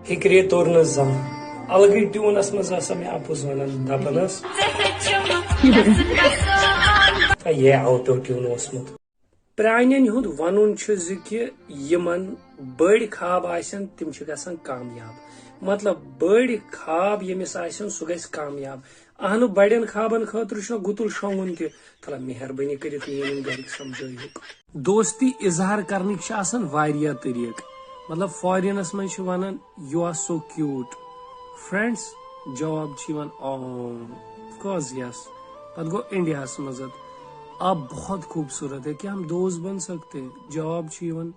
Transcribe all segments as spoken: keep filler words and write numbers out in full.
فِکرے توٚر نہٕ زانٛہہ۔ الگٕے ٹیوٗنس منٛز ٲسا مےٚ اَپُز ونان، دپان ٲس، "ہے، یہِ آوٹو ٹیوٗن اوسمُت۔" پرٛانٮ۪ن ہُنٛد ونُن چھُ زِ کہِ یِمن بٔڑۍ خواب آسن، تِم چھِ گژھان کامیاب۔ مطلب، بٔڑۍ خواب ییٚمِس آسن، سُہ گژھِ کامیاب۔ اہنُو، بڑٮ۪ن خوابن خٲطرٕ چھُ گُتُل شۄنٛگُن تہِ۔ تَلہ، مہربٲنی کٔرِتھ میٲنۍ گرِکۍ سمجھٲیہُکھ۔ دوستی اظہار کرنٕکۍ چھِ آسان واریاہ طریٖقہٕ۔ مطلب، فارینس منٛز چھِ ونان، "You are so cute." Friends, جواب چھُ یِوان، "آ، of course, yes." پتہٕ گوٚو انڈیاہس منٛز، "آپ بہت خوبصورت ہے، کیا ہم دوست بن سکتے ہیں؟" جواب چھُ یِوان،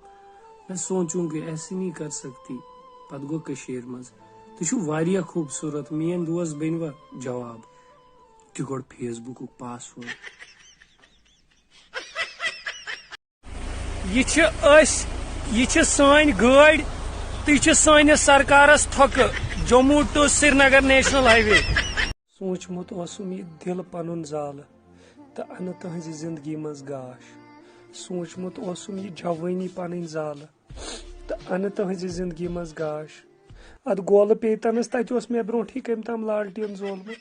"میں سوچوں گی، ایسے نہیں کر سکتی۔" پتہٕ گوٚو کٔشیٖرِ منٛز، "تُہۍ چھِو واریاہ خوٗبصوٗرت، میٲنۍ دوس بٔنۍوا؟" جواب، "دِ گۄڈٕ فیس بُکُک پاس ورڈ۔" یہِ چھِ أسۍ، یہِ چھِ سٲنۍ گٲڑۍ، تہٕ یہِ چھِ سٲنِس سرکارس تھۄکہٕ، Jammu to Srinagar national highway. سوٗنٛچمُت اوسُم یہِ دِل پنُن زالہٕ، تہٕ انہٕ تٕہٕنٛزِ زندگی منٛز گاش۔ سوٗنٛچمُت اوسُم یہِ جوٲنی پنٕنۍ زالہٕ، تہٕ انہٕ تٕہٕنٛزِ زندگی منٛز گاش۔ اتھ گولہٕ پیٚیہِ تنس، تتہِ اوس مےٚ برونٛٹھٕے کٔمۍ تام لالٹین زولمُت۔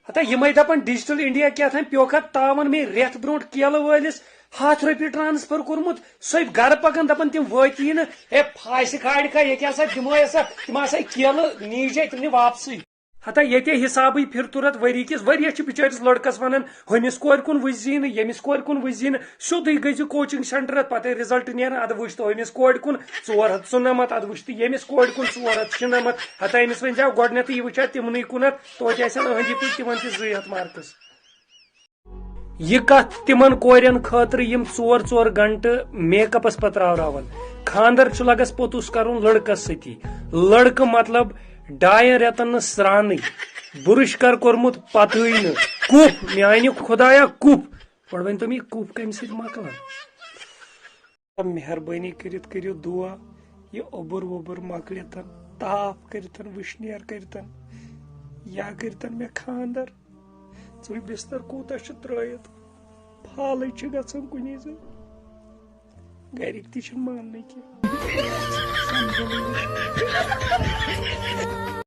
ہتا یِمے دپان ڈیجیٹل انڈیا کیٛاہ تام پیوکھا تاون مےٚ رٮ۪تھ برونٛٹھ کیلہٕ وٲلِس ہتھ رۄپیہِ ٹرانسفر کوٚرمُت، سُے گرٕ پکان دپان تِم وٲتی نہٕ۔ ہے پھاسہِ کھالہِ کھا، ییٚتہِ ہسا دِمو ہسا تِم ہسا کیلہٕ نیٖجے تِم نہٕ واپسٕے۔ ہتا ییٚتے حسابٕے پھِرتُرت ؤری کِس ؤریس چھِ بِچٲرِس لڑکس ونان، ہُمِس کورِ کُن وٕچھ زی نہٕ، ییٚمِس کورِ کُن وٕچھ زی نہٕ، سیوٚدُے گٔژھۍ زِ کوچنگ سینٹرس، پتہٕ رِزلٹ نیران، ادٕ وٕچھ تو أمِس کورِ کُن ژور ہتھ ژُنمتھ، ادٕ وٕچھ تہٕ ییٚمِس کورِ کُن ژور ہتھ شُنمتھ۔ ہتا أمِس ؤنۍ زیو گۄڈٕنیتھٕے، یہِ وٕچھا تِمنٕے کُنتھ، توتہِ آسن أہنٛدِ پٲٹھۍ تِمن تہِ زٕے ہتھ مارکس۔ یہِ کتھ تِمن کورٮ۪ن خٲطرٕ، یِم ژور ژور گھنٹہٕ میک اپس پتراوراون۔ خاندر چھُ لگس پوٚتُس کرُن لڑکس سۭتی۔ لڑکہٕ مطلب ڈاین رٮ۪تن نہٕ سرانٕے، بُرُش کر کوٚرمُت پتہٕے نہٕ۔ کُف، میانہِ خدایا، کُف۔ گۄڈٕ ؤنۍ تو مےٚ، یہِ کُف کمہِ سۭتۍ مۄکلان؟ مہربٲنی کٔرِتھ کٔرِو دُعا، یہِ اوٚبُر ووٚبُر مۄکلِتن، تاپھ کٔرِتن، وٕشنیر کٔرِتن، یا کٔرِتن مےٚ خاندر۔ ژٕ وٕچھ بستر کوٗتاہ چھُ ترٲیِتھ، پھالٕے چھِ گژھان کُنی زٔنۍ۔ گرِکۍ تہِ چھِنہٕ ماننٕے کینٛہہ۔